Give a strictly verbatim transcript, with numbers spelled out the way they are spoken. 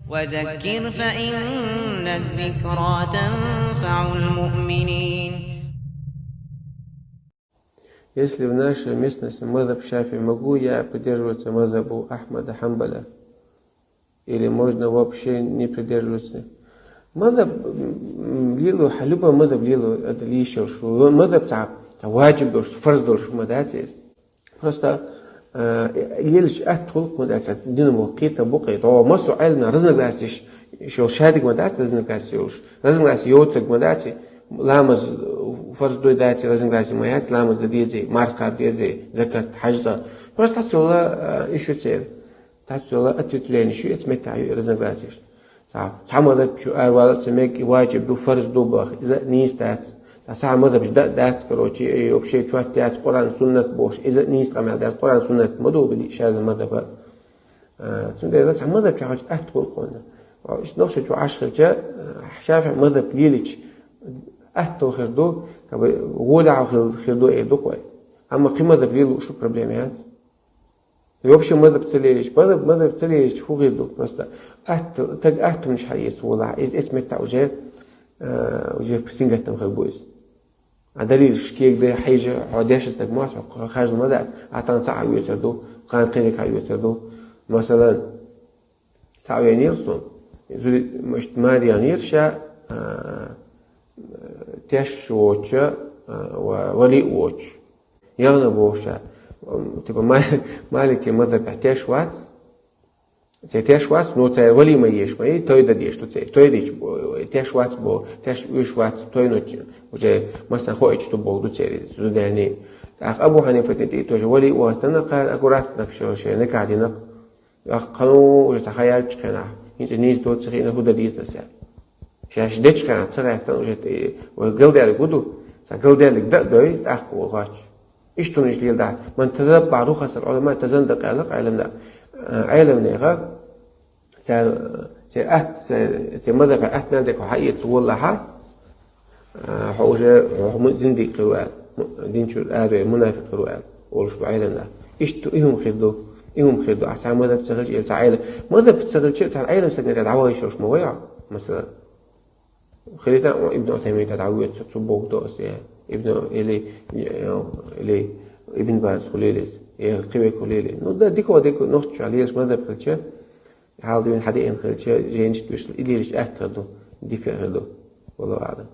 وذكر فإن الذكرى تنفع المؤمنين. Если в нашей местности мазхаб шафи, могу я придерживаться мазхабу Ахмада Хамбаля? Или можно вообще не придерживаться? Мазхаб лилу, любой мазхаб лилу, это лишь что мазхаб ца, ца ваджиб дош, фарз дош, мадацис. Просто лилш ат хулкун даца дин бу кита бу кита. О масу айлна разногласиш, шо шадик мадац разногласиш. Разногласиш йоцак мадаци. Ламаз фарз дой дац, разногласие маяц, ламаз да дези, марха дези, закат, хажза. Просто цула ишуцер. Тацула ответвление шу эц мета разногласие. Ца ца мазхаб чу арвала ца мег и ваджиб ду, фарз ду бах, иза низ дац. Та ца мазхаб да дац, короче, и вообще чуат дац, Коран, суннат бош, иза низ камел дац, Коран, суннат маду били шаза мазхаба. Цунда ца мазхаб чахач ат хулкун. Иш нохша чу аш хилча, шафи мазхаб лилич ат хирду, как бы гуля хирду э дукой. Ама кимада лилу шу проблема яц. И вообще мазхаб целееш, мазхаб мазхаб целееш ху хирду. Просто ат так ат муш хайес вала. Эц мета уже уже псингаттам хал буис. А далил шкег де хайжа, ходеш так мас, хажл мада, атан ца юцерду, кан кене ка юцерду. Масалан, ца венир сун. Зури мышт мариан ирша, теш воча, вали воч. Явно боша. Типа малики мада теш вац. Це теш вац, но це вали ма еш ма, той да деш, то це той дич, теш вац бо, теш уш вац, той ноч. Уже маса хоич то бо до це зудени. Так Абу Ханифа ти тоже вали ватана кар аккуратно шо ше не кадинак. Ах, кану уже сахаяв чхена. Инче низ то цхи на худа диз ася. Шаш дечхена царахтан уже галдели гуду. Са галдели да дой, так вач. Иштун иш лил да. Ман тазабба рухас ал улама, тазан да калак айлам да. Айлам нега. Це це ат це мазхаб ат мел дек хайец валлаха. Хо уже хо зиндик кирвал, динчу аре мунафик кирвал. Олуш ду айлана. Ишту ихум хирду, ихум хирду. Аса мазхаб цагылч ил ца айла. Мазхаб цагылч ца айла сагнада дава ишош ма вая. Масала. Хилита ибн Усаймин та дава ца цу бог до се. Ибн или или ибн Баз хулилис. Е киве хулили. Ну да дико дико нохчу алиеш мазхаб цагылч. Хал дюн хади эн хилча женич душ илиш ахтаду. Дика хирду. Валлаху аълам.